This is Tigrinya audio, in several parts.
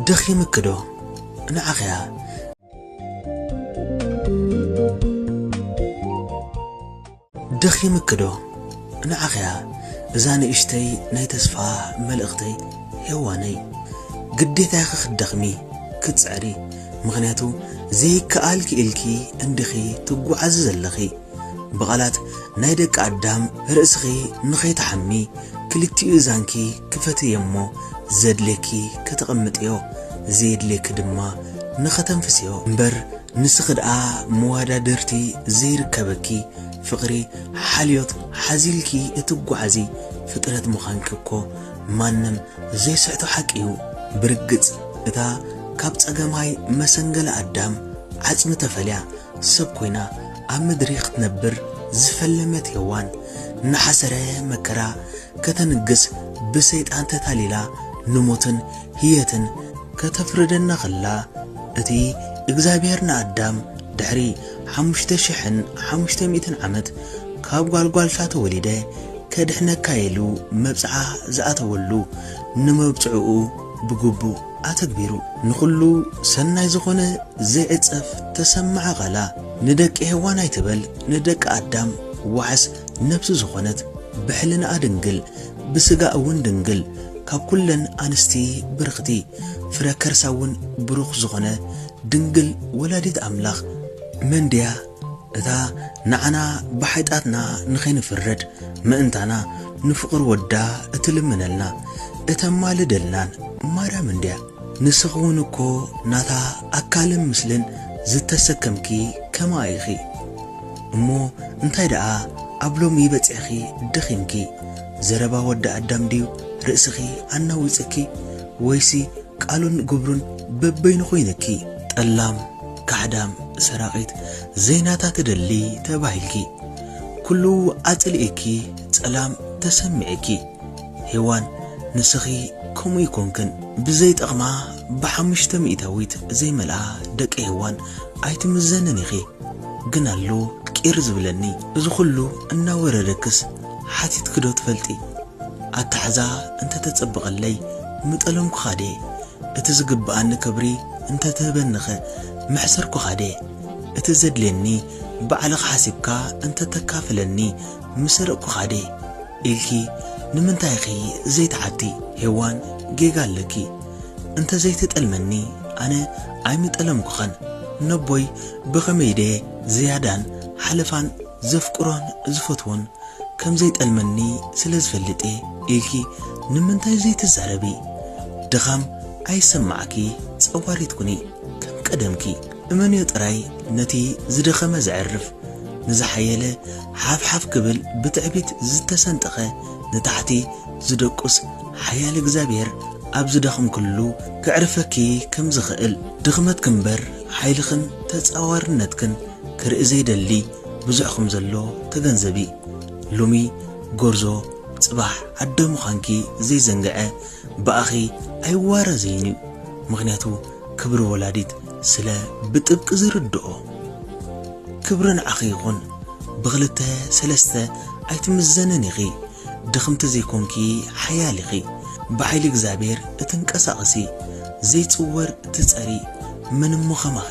ደኺምኪ ዶ? ንዓኺያ። ደኺምኪ ዶ? ንዓኺያ። እዛ ንእሽተይ ናይ ተስፋ መልእኽተይ ሄዋነይ። ግዴታ ኢኺ ክትደኽሚ፣ ክትጽዕሪ። ምኽንያቱ ዘይከኣል ክኢልኪ እንዲኺ ትጓዓዚ ዘለኺ። ብቓላት ናይ ደቂ ኣዳም ርእስኺ ንኸይትሓሚ ክልቲኡ እዛንኪ ክፈትዮ እሞ ዘድልየኪ ከተቐምጥዮ፣ ዘየድልየኪ ድማ ንኸተንፍስዮ እምበር ንስኺ ደኣ መወዳድርቲ ዘይርከበኪ ፍቕሪ ሓልዮት ሓዚልኪ እትጓዓዚ ፍጥረት ምዃንኪ እኮ ማንም ዘይስሕቶ ሓቂ እዩ። ብርግጽ እታ ካብ ጸገማይ መሰንገለ ኣዳም ዓጽሚ ተፈልያ ሰብ ኮይና ኣብ ምድሪ ክትነብር ዝፈለመት ሄዋን፣ እናሓሰረ መከራ ከተንግስ ብሰይጣን ተታሊላ ንሞትን ህየትን ከተፍርደና ከላ፣ እቲ እግዚኣብሔር ንኣዳም ድሕሪ ሓሙሽተ ሽሕን ሓሙሽተ ሚእትን ዓመት ካብ ጓልጓልታ ተወሊደ ከድሕነካ ኢሉ መብጽዓ ዝኣተወሉ ንመብጽዕኡ ብግቡእ ኣተግቢሩ። ንኹሉ ሰናይ ዝኾነ ዘይዕጸፍ ተሰምዐ ቃላ። ንደቂ ሄዋን ኣይትበል፣ ንደቂ ኣዳም ዋሕስ ነፍሲ ዝኾነት፣ ብሕልናኣ ድንግል፣ ብስጋ እውን ድንግል፣ ካብ ኩለን ኣንስቲ ብርኽቲ፣ ፍረ ከርሳ እውን ብሩኽ ዝኾነ ድንግል ወላዲት ኣምላኽ መን ድያ? እታ ንዓና ብሓይጣትና ንኸይንፍረድ ምእንታና ንፍቕር ወዳ እትልምነልና እተማልደልናን ማርያም እንድያ። ንስኺ እውን እኮ ናታ ኣካልን ምስልን ዝተሰከምኪ ከማኣ ኢኺ። እሞ እንታይ ደኣ ኣብ ሎሚ በጺሕኺ ደኺምኪ? ዘረባ ወዲ ኣዳም ድዩ ርእስኺ ኣናዊጽኪ? ወይሲ ቃሉን ግብሩን በበይኑ ኮይንኪ? ጠላም፣ ካሕዳም፣ ሰራቒት፣ ዘይናታ ትደሊ ተባሂልኪ። ኩሉ ኣጽሊእኪ ጸላም ተሰሚዕኪ። ሄዋን፣ ንስኺ ከምኡ ይኮንክን። ብዘይጠቕማ ብሓሙሽተ ሚእታዊት ዘይመልኣ ደቂ ሄዋን ኣይትምዘንን ኢኺ። ግን ኣሎ ቂር ዝብለኒ፣ እዚ ኩሉ እናወረደክስ ሓቲትኪ ዶ ትፈልጢ? ኣታሕዛ እንተ ተጸብቐለይ ምጠለምኩኻ ድየ? እቲ ዝግብኣኒ ክብሪ እንተ ትህበኒኸ ምሕሰርኩኻ ድየ? እቲ ዘድልየኒ ባዕልኻ ሓሲብካ እንተ ተካፍለኒ ምሰረቕኩኻ ድየ? ኢልኪ ንምንታይኺ ዘይትሓቲ? ሄዋን፣ ጌጋ ኣለኪ። እንተ ዘይትጠልመኒ ኣነ ኣይምጠለምኩኻን። ነቦይ ብኸመይ ድየ ዝያዳን ሓለፋን ዘፍቅሮን ዝፈትዎን ከም ዘይጠልመኒ ስለ ዝፈልጥ እየ ኢልኪ ንምንታይ ዘይትዛረቢ? ድኻም ኣይሰማዕኪ፣ ጸዋሪት ኩኒ ከም ቀደምኪ። እመንዮ ጥራይ ነቲ ዝደኸመ ዘዕርፍ፣ ንዝሓየለ ሓፍሓፍ ክብል ብትዕቢት ዝተሰንጠቐ ንታሕቲ ዝደቁስ ሓያል እግዚኣብሔር ኣብ ዝደኸምክሉ ከዕርፈኪ ከም ዝኽእል። ድኽመትኪ እምበር ሓይልኽን ተጻዋርነትክን ክርኢ ዘይደሊ ብዙሕ ከም ዘሎ ተገንዘቢ። ሎሚ ጎርዞ፣ ጽባሕ ኣደ ምዃንኪ ዘይዘንግዐ ብኣኺ ኣይዋረዝን እዩ። ምኽንያቱ ክብሪ ወላዲት ስለ ብጥብቂ ዝርድኦ። ክብሪ ንዓኺ ይኹን። ብኽልተ ሰለስተ ኣይትምዘንን ኢኺ። ድኽምቲ ዘይኮንኪ ሓያል ኢኺ። ብሓይሊ እግዚኣብሔር እትንቀሳቐሲ፣ ዘይጽወር ትጸሪ። መን እሞ ኸማኺ?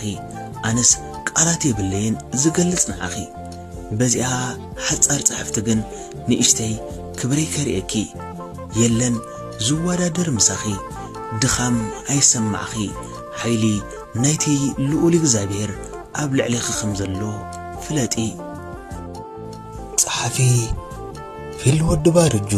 ኣነስ ቃላት የብለይን ዝገልጽ ንዓኺ። በዚኣ ሓጻር ጽሕፍቲ ግን ንእሽተይ ክብረይ ከርእየኪ። የለን ዝወዳደር ምሳኺ። ድኻም ኣይሰማዕኺ። ሓይሊ ናይቲ ልኡል እግዚኣብሔር ኣብ ልዕሌኺ ከም ዘሎ ፍለጢ። ጸሓፊ ፊልድ ወዲ ባርጁ።